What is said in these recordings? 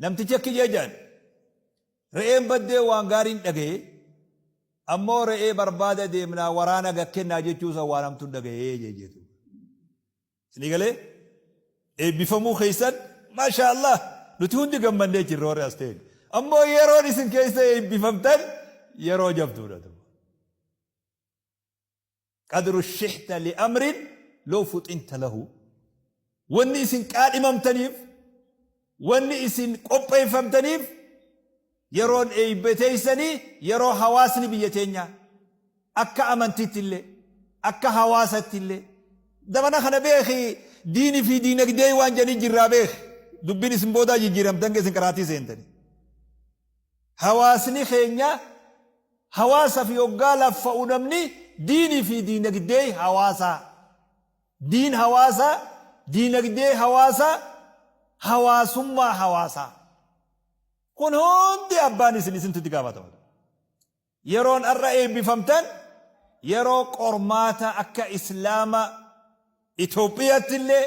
Namtichi akki jee jedhan, Re'een baddee waan gaariin dhagaye, ammoo re'ee barbaada deemnaa waraana gad kennaa jechuu san waan hamtuun dhagayee jee jeetu. Isinii galee? Eebbifamuu keessan maashaa Allah nuti hundi gammannee jirra warri as ta'e. Ammoo yeroon isin keessa eebbifamtan yeroo jabduudha. Qad rushixta li'amrin law fuxinta lahu. Wanni isin qaadhimamtaniif, wanni isin qopheeffamtaniif yeroon eeybe teeysanii yeroo hawaasni biyya teenyaa akka amantiitti illee akka hawaasatti illee zamana kana beeki diini fi diinagdee waan jedhanii jirraa beeki dubbiin isin boodaa jijjiiramtan isin qaraatii seentanii. Hawaasni keenya Hawaasa fi hoggaa laffa'u namni diinii fi diinagdee hawaasaa. Diin hawaasaa, diinagdee hawaasaa, hawaasummaa hawaasaa. Kun hundi abbaan isin isintu itti gaafatama. Yeroon har'a eebbifamtan yeroo qormaata akka Islaama Itoophiyaatti illee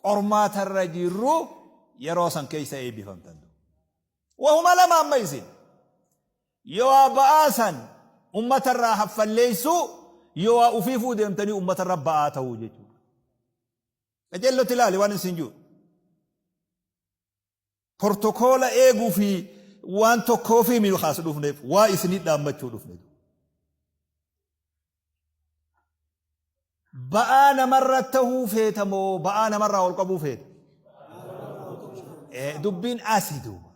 qormaata irra jirru yeroo san keessa eebbifamtan. Wahuma lama amma isin. Yowaa ba'aa san ummata irraa haffalleessuu, yowaa ufiifuu deemtanii ummata irra ba'aa ta'uu jechuudha. Qajeellotti ilaali waan isin jiru. Portokoola eeguu fi waan tokkoo fi miyu kaas dhufneef waa isinii dhaammachuu dhufne. Ba'aa namarra tahuu feeta moo ba'aa namarraa ol qabuu feeta? Dubbiin asi duuba.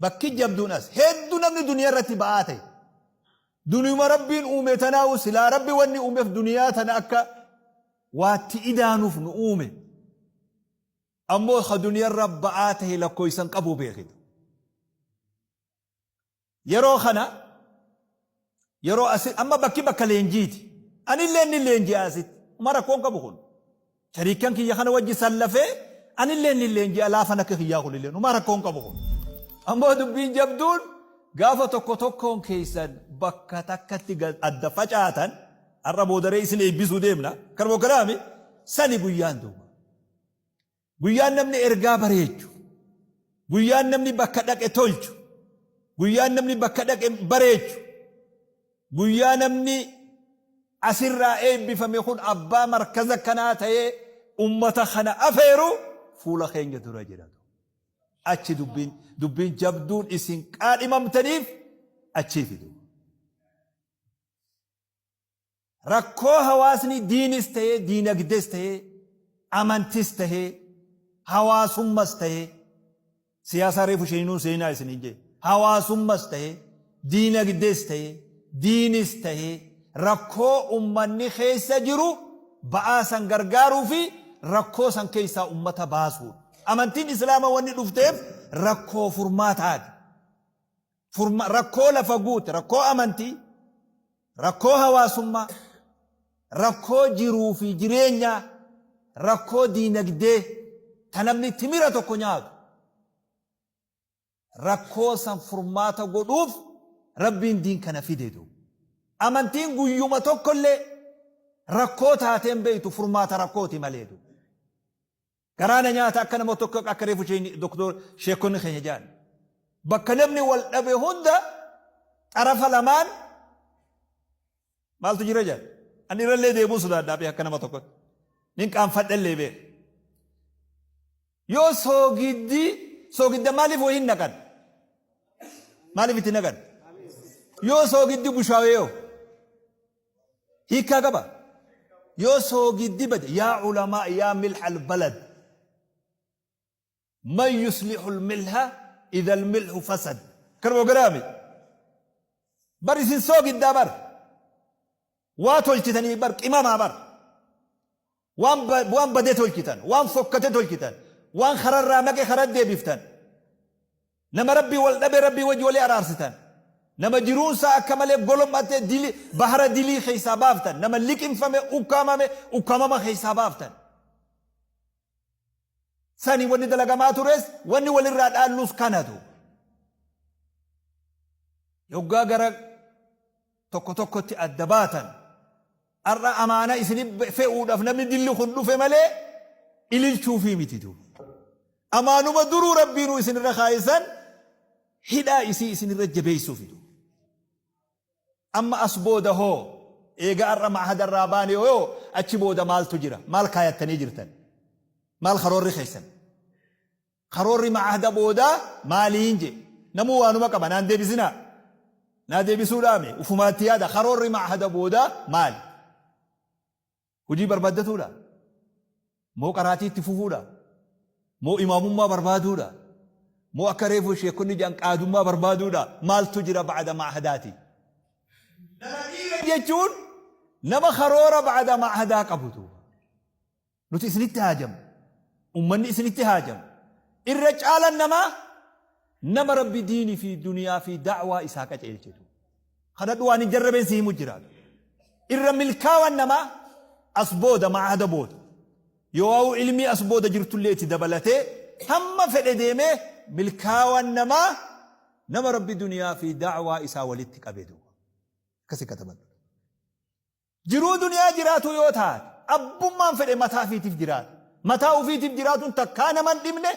Bakki jabduun as. Hedduu namni duniyaa irratti ba'aa ta'e. Duniyuma Rabbiin uume tanaa'u silaa Rabbi wanni uumeef duniyaa tana akka waatti idaanuuf nu uume. Ammoo ka duniyaa irra ba'aa ta'e lakkoofsan qabuu beekita. Yeroo kana yeroo asi amma bakki bakka leenjiiti. Anillee ni leenji'a asitti. Uma rakkoon qabu kun. Shariikan kiyya kana wajji sallafee anillee ni leenji'a laafan akka kiyyaa kunillee uma rakkoon qabu kun. Ammoo dubbiin jabduun gaafa tokko tokkoon keessan bakka takkatti adda facaatan har'a boodaree isin eebbisuu deemna. Kanuma kanaami sani guyyaan duuba. Guyyaan namni ergaa bareechu, guyyaan namni bakka dhaqe tolchu, guyyaan namni bakka dhaqe bareechu, guyyaa namni asirraa eebbifame kun abbaa markaza kanaa ta'ee ummata kana afeeru fuula keenya dura jira. Achi dubbiin dubbiin jabduun isin qaadhimamtaniif achii fidu. Rakkoo hawaasni diinis ta'ee diinagdes ta'ee amantis ta'ee hawaasummas ta'ee siyaasaa reefu isheeninuu seenaa isiniin jee hawaasummas ta'ee diinagdes ta'ee diinis ta'ee rakkoo ummanni keessa jiru ba'aa san gargaaruu fi rakkoo san keessaa ummata baasuudha. Amantiin Islaama wanni dhufteef rakkoo furmaataati. Furma, rakkoo lafa guute, rakkoo amantii, rakkoo hawaasummaa, rakkoo jiruu fi jireenyaa, rakkoo diinagdee ta namni timira tokko nyaatu. Rakkoo san furmaata godhuuf Rabbiin diin kana fide duuba. Amantiin guyyuma tokkollee rakkoo taateen beektu furmaata rakkooti malee duuba. Garaa na nyaata akka nama tokko akka reefu sheeyni doktor sheekonni keenya jedhan. Bakka namni wal dhabe hunda xarafa lamaan maaltu jira jedhan. Ani irrallee deebi'uu sodaadhaa bee akka nama tokkotti. Nin qaanfadhallee bee. Yoo soogiddi soogidda maaliif wayii hin naqan? Maaliif itti naqan? Yoo soogiddi bushaayee hoo? Hiikkaa qaba. Yoo soogiddi bade yaa ulamaa yaa milha albalad man yuslihu almilha idha almilhu fasad. Kanuma garaami. Bar isin soogiddaa bar. Waa tolchitanii bar qimamaa bar. Waan waan bade tolchitan, waan fokkate tolchitan, waan kararraa maqe karaa deebiftan. Nama Rabbii wal dhabe Rabbii wajji wali araarsitan. Nama jiruun isaa akka malee golom'ate dili, bahara dilii keessaa baaftan. Nama liqimfame, ukkaamame, ukkaamama keessaa baaftan. Sani wanni dalagamaa tures, wanni walirraa dhaallus kanatu. Yoggaa gara tokko tokkotti adda baatan. Har'a amaana isini fe'uudhaaf namni dilli kun dhufe malee ililchuufii miti duuba. Amaanuma duruu Rabbiinuu isinirra kaaye san hidhaa isii isinirra jabeessuufi duuba. Amma as booda hoo eega ar'a ma'hada irraa baane hoo achi booda maaltu jira? Maal kaayattanii jirtan? Maal karoorri keessan? Karoorri ma'hada boodaa maaliin je? Namuu waanuma qaba naan deebisinaa. Naa deebisuudhaame ufumaatti yaada karoorri ma'hada boodaa maali? Hojii barbaaddatuudha? Moo qaraatii itti fufuudha? Moo imaamummaa barbaaduudha? Moo akka reefu sheekonni jedhan qaadummaa barbaaduudha? Maaltu jira ba'ada ma'hadaati? Nama dhiira jechuun nama karoora ba'ada ma'hadaa qabu duuba. Nuti isinitti haajamna. Ummanni isinitti haajama. Irra caalan namaa nama Rabbi diinii fi duniyaa fi da'waa isaa qaceelchetu. Kadhadhu waan hin jarrabeen si himu jiraatu. Irra milkaawan namaa as booda ma'ahada booda. Yoo waa'u ilmii as booda jirtullee itti dabalatee hamma fedhe deemee milkaawan namaa nama Rabbi duniyaa fi da'waa isaa walitti qabe duuba. Akkasi katabadhu. Jiruu duniyaa jiraatuu yoo taate, abbummaan fedhe mataa ifiitiif jiraata. Mataa ufiitiif jiraatuun takkaa nama hin dhibne,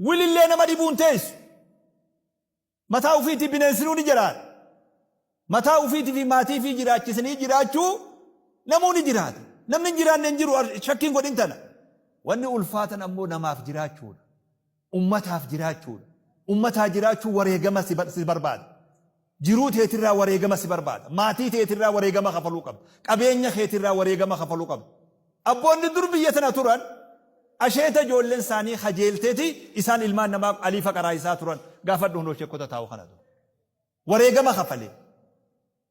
wilillee nama dhibuu hin teessu. Mataa ufiitiif bineensinuu ni jiraata. Mataa ufiitii fi maatii ifii jiraachisanii jiraachuu namuu ni jiraata. Namni hin jiraanne hin jiru, shakkiin godhin tana. Wanni ulfaatan ammoo namaaf jiraachuudha. Ummataaf jiraachuudha. Ummataa jiraachuun wareegama si barbaada. Jiruu teetirraa wareegama si barbaada. Maatii teetirraa wareegama kafaluu qabda. Qabeenya keetirraa wareegama kafaluu qabda. Abboonni dur biyya tana turan asheeta ijoolleen isaanii kajeelteeti isaan ilmaan namaa aliifa qaraayisaa turan gaafadhu hunoo sheekota taa'u kana ture. Wareegama kafalee.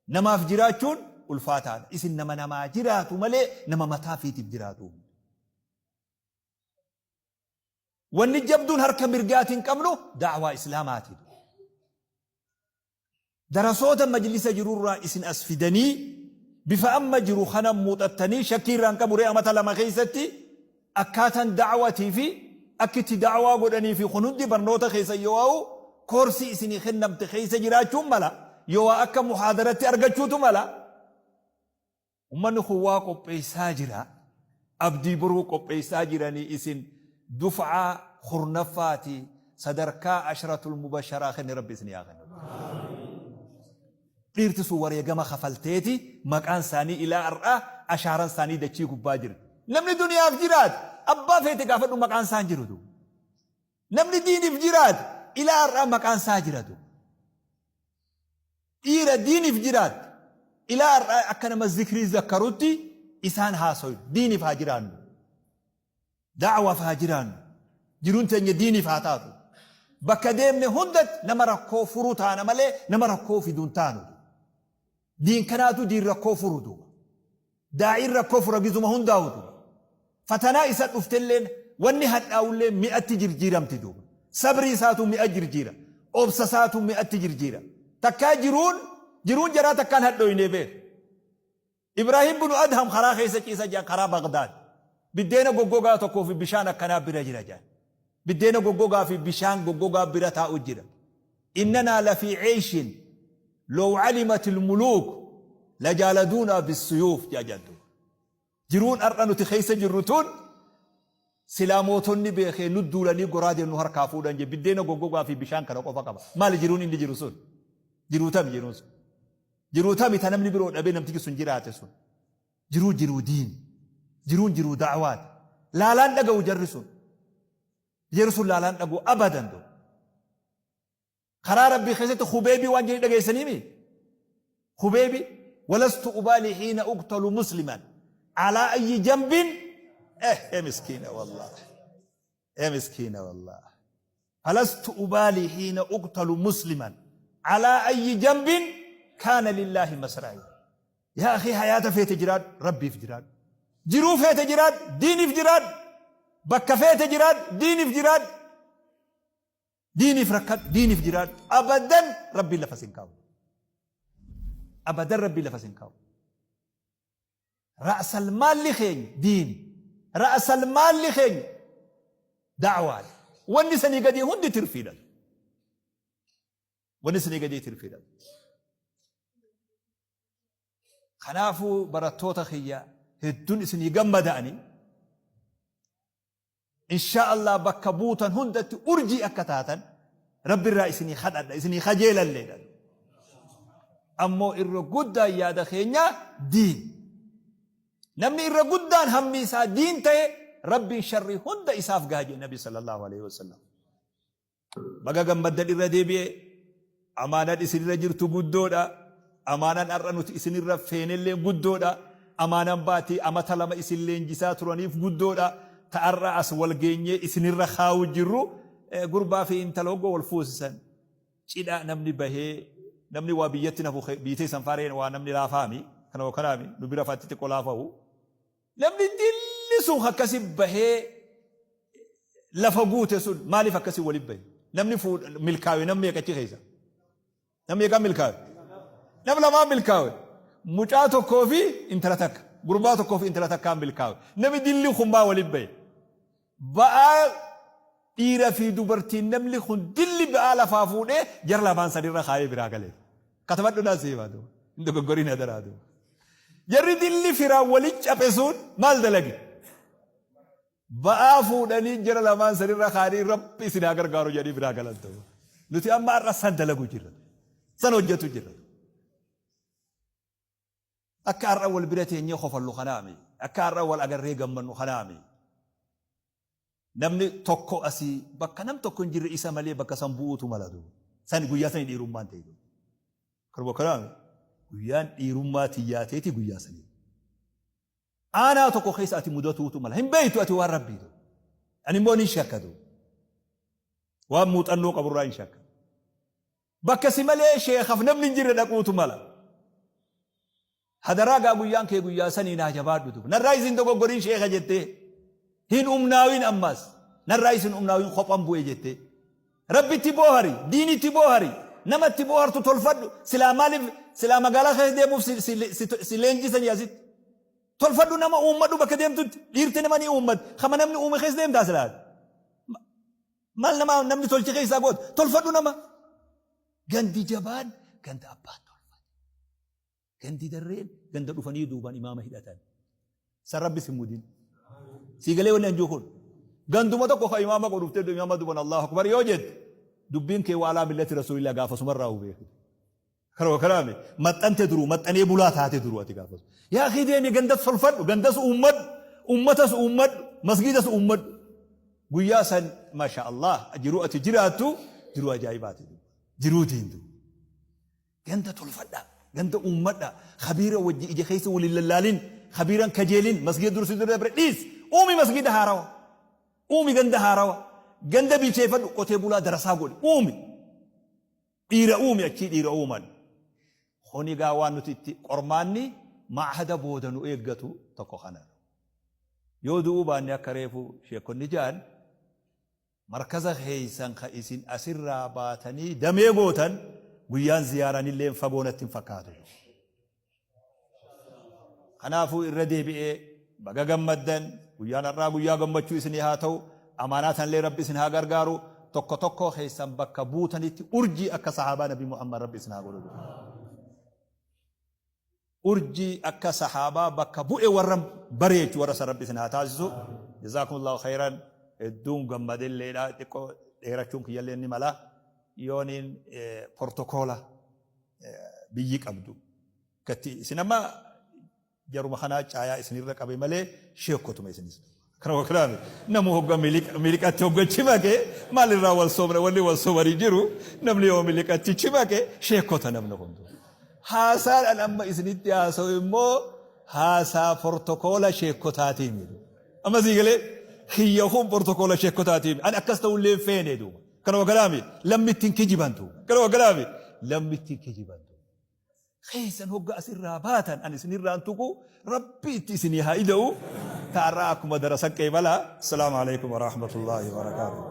Namaaf jiraachuun ulfaataadha. Isin nama namaa jiraatu malee nama mataa fiitiif jiraatu. Wanni jabduun harka mirgaatiin qabnu da'waa islaamaati. Darasoota majlisa jirurraa isin as fidanii bifa amma jiru kana muuxattanii shakkii irraa hin qabu ree amata 2 keessatti akkaataan da'watii fi akki itti da'waa godhanii fi kun hundi barnoota keessa yoo waa'u koorsii isinii kennamte keessa jiraachuun mala yoo waa akka muhaadaratti argachuutu mala. Ummanni kun waa qopheessaa jira. Abdii boruu qopheessaa jiranii isin duf'aa 10ffaati sadarkaa ashratul mubasharaa kenne Rabbi isinii haa kennu. Dhiirti sun wareegama kafalteeti maqaan isaanii ilaa har'aa ashaaran isaanii dachii gubbaa jirti. Namni duniyaaf jiraate abbaa feete gaafadhu maqaan isaa hin jiru duuba. Namni diiniif jiraate ilaa har'aa maqaan isaa jira duuba. Dhiira diiniif jiraatte ilaa har'aa akka nama zikrii zakkarutti isaan haasoynu. Diiniif haa jiraannu. Da'waaf haa jiraannu. Jiruun teenya diiniif haa taatu. Bakka deemne hundatti nama rakkoo furu taana malee nama rakkoo fidu hin taanu. Diin kanaatu diin rakkoo furu duuba. Daa'iin rakkoo fura gizuma hundaa'u duuba. Fatanaa isa dhuftelleen wanni hadhaa'ullee mi'atti jirjiiramti duuba. Sabrii isaatu mi'a jirjiira. Obsa isaatu mi'atti jirjiira. Takkaa jiruun jiruun jaraa takkaan hadhooynee beek. Ibraahim bunu Adham karaa keessa ciisa jedhan karaa Bagdaad. Biddeena goggogaa tokkoo fi bishaan akkanaa bira jira jedhan. Biddeena goggogaa fi bishaan goggogaa bira taa'u jira. Innanaa lafii ceeshin low alimatil muluuk lajaaladuunaa bissuyuuf jedha jedhan duuba. Jiruun har'a nuti keessa jirru tun silaa mootonni beekee nu duulanii goraadeen nu harkaa fuudhan jedhe biddeena goggogaa fi bishaan kana qofa qaba. Maali jiruun inni jiru sun? Jiruu tami jiruun sun? Jiruu tami ta namni biroo dhabee namtichi sun jiraate sun? Jiruu jiruu diini. Jiruun jiruu da'waati. Laalaan dhaga'u jarri sun. Jarri sun laalaan dhaga'u abadan duuba. Karaa Rabbii keessatti Khubeebii waan jedhe dhageessaniimi? Khubeebi walastu ubaalii hiina uqtalu musliman alaa ayyi jambin eh eh miskiina wallah eh miskiina wallah falastu ubaalii hiina uqtalu musliman alaa ayyi jambin kaana lillaahi masra'i yaa akii hayaata feete jiraadhu Rabbiif jiraadhu jiruu feete jiraadhu diiniif jiraadhu bakka feete jiraadhu diiniif jiraadhu Diiniif rakkadhu, diiniif jiraadhu. Abadan Rabbiin lafa sin kaa'u. Abadan Rabbiin lafa sin kaa'u. Ra'sal maalli keenya diini. Ra'sal maalli keenya da'waadha. Wanni sanii gadii hundi tirfiidha. Wanni sanii gadii tirfiidha. Kanaafuu barattoota kiyya hedduun isinii gammada'anii. Inshaa Allah bakka buutan hundatti urjii akka taatan Rabbi irraa isinii kadhadha, isinii kajeelalleedha. Ammoo irra guddaan yaada keenyaa diin. Namni irra guddaan hammi isaa diin ta'e Rabbiin sharrii hunda isaaf gaha jedhe Nabi sallallahu alaihi wasallam. Baga gammaddan irra deebi'ee. Amaanaan isinirra jirtu guddoodha. Amaanaan har'a nuti isinirra feenelleen guddoodha. Amaanaan baatii amata 2 isin leenjisaa turaniif guddoodha. Ta har'a as wal geenyee isinirra kaawu jirru gurbaa fi intala hoggoo wal fuusisan cidha namni bahee namni waa biyyatti nafu biitee san faareen waa namni laafaami kana kanaami nu bira faatti xiqqoo laafahu. Namni dilli sun akkasi bahee lafa guute sun maaliif akkasi wali bahe? Namni milkaawe namni meeqa achi keessa? Namni meeqaan milkaawe? Nam lamaan milkaawe. Mucaa tokkoo fi intala takka. Gurbaa tokkoo fi intala takkaan milkaawe. Namni dilli kun maa wali bahe? Ba'aa dhiira fi dubartiin namni kun dilli ba'aa lafaa fuudhee jara lamaan sanirra kaayee biraa galee. Katabadhu naa sii himaa duuba. Hin dogoggoriin hadaraa duuba. Jarri dilli firaan wali caphe sun maal dalage? Ba'aa fuudhanii jara lamaan sanirra kaayanii Rabbi isin haa gargaaru jedhanii biraa galan ta'u. Nuti amma har'a san dalagu jirra. San hojjetu jirra. Akka har'a wal bira teenyee kofallu kanaami. Akka har'a wal agarree gammannu kanaami. Namni tokko asii bakka nam tokko hin jirre isa malee bakka san bu'uutu mala duuba. San guyyaa sanii dhiirummaan ta'e duuba. Kanuma kanaami guyyaan dhiirummaa tiyyaateeti guyyaa sanii. Aanaa tokko keessa ati mudatuutu mala. Hin beektu ati waan rabbii duuba. Ani immoo ni shakka duuba. Waan muuxannoo qaburraa hin shakka. Bakka si malee sheekaf namni hin jirre dhaquutu mala. Hadaraa gaa guyyaan kee guyyaa sanii naa jabaadhu duba. Narraa isin dogoggoriin sheeka jettee. Hin umnaawin ammas. Narraa isin umnaawin kophan bu'e jettee. Rabbitti boohari, diinitti boohari, namatti boohartu tolfadhu. Silaa maaliif silaa magaalaa keessa deemuuf si, si, si, si leenjisanii asitti. Tolfadhu nama uummadhu bakka deemtutti. Dhiirti nama ni uummatti. Kama namni uume keessa deemtaa silaa. Maal nama namni tolche keessaa goota? Tolfadhu nama. Gandi jabaan ganda abbaan tolfate. Gandi darreen ganda dhufanii duubaan imaama hidhatan. San rabbi si mudin. Sii galee wanni anjuu kun. Ganduma tokko ka imaama godhu dhuftee imaama duuban Allahu Akbar yoo jette dubbiin kee waalaa millati rasuulillah gaafasumarraa hubeeku. Kanuma kanaami maxxante duruu maxxanee bulaa taate duruu ati gaafas. Yaa akii deemi gandas tolfadhu gandas uummadhu uummatas uummadhu masgiidas uummadhu. Guyyaa san masha Allah jiruu ati jiraattu jiruu ajaa'ibaati. Jiruu diindu. Ganda tolfadha ganda uummadha kabiira wajji ija keessa waliin lallaalin kabiiran kajeelin masgiida dursi dura dabre dhiis uumi masgiida haarawa. Uumi ganda haarawa ganda bilcheeffadhu qotee bulaa darasaa godhi uumi. Dhiira uumi achii dhiira uuman. Kuni gaa waan nuti itti qormaanni ma'hada booda nu eeggatu tokko kana. Yoo du'uu baanne akka reefu sheekonni ja'an markaza keeysan ka isin asirraa baatanii damee gootan guyyaan ziyaaranilleen fagoo natti hin fakkaatu. Kanaafuu irra deebi'ee baga gammaddan guyyaan har'aa guyyaa gammachuu isinii haa ta'u amaanaa tanallee rabbi isin haa gargaaru tokko tokkoo keessan bakka buutanitti urjii akka sahaabaa nabi Muhammad rabbi isin haa godhu. Urjii akka sahaabaa bakka bu'e warra bareechu warra san rabbi isin haa taasisu. Jazaakumullahu khayran hedduun gammadelleedha xiqqoo dheerachuun kiyyallee ni mala yooniin portokoola biyyi qabdu gatti isin amma jaruma kanaa caayaa isinirra qabe malee sheekotuma isinis. Kana wakalaami namu hogga miliqatti hogga chimake maalirraa wal soomna wanni wal soomanii jiru namni yoo miliqatti chimake sheekota namni hundu. Haasaan an amma isinitti haasa'u immoo haasaa portokoola sheekotaatiin jedhu. Amma sii galee kiyya kun portokoola sheekotaatiin ani akkas ta'ullee hin feene duuba. Kana wakalaami lammitti hin kijibantu. Kana wakalaami lammitti hin kijibantu. Keessan hogga asirraa baatan ani isinirraan tuqu rabbi itti isinii haa ida'u. Taarraa akkuma darasan qeebalaa. Assalaamu alaikum warahmatullaahi wabarakaatuh.